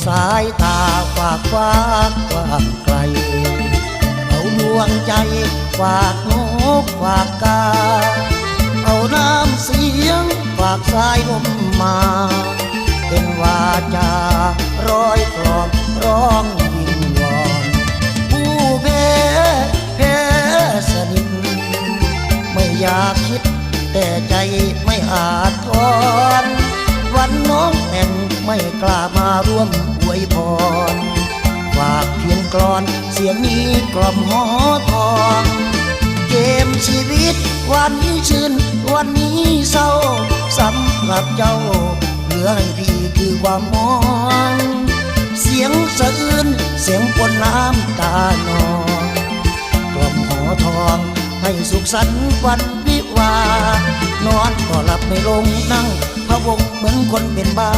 ສາຍຕາຝາກຄວາມກວ້າງໄກ ເອົາດວງໃຈຝາກນົກຝາກກາ ເອົານ້ຳສຽງຝາກສາຍລົມມາ ເປັນວາຈາຮ້ອຍກລອນຮ້ອງວິງວອນ ຜູ້ແພ້ແພ້ສະໜິດ ໄມ່ຢາກຄິດແຕ່ໃຈໄມ່ອາດທອນ ວັນນ້ອງແຕ່ງໄມ່ກ້າມາຮ່ວມອວຍພອນ ຝາກພຽງກລອນສຽງນີ້ກ່ອມຫໍທອງ ເກມຊີວິດວັນນີ້ຊື່ນ ວັນນີ້ເສົ້າ ສຳລັບເຈົ້າ ເຫຼືອໃຫ້ພີ່ຄືຄວາມມອງ ສຽງສະອື່ນ ສຽງປົນນ້ຳຕານອງ ກ່ອມຫໍທອງ ໃຫ້ສຸກສັນວັນວິວາ ນອນກໍຫຼັບໄມ່ລົງ ນັ່ງພະວົງເໝືອນຄົນເປັນບ້າ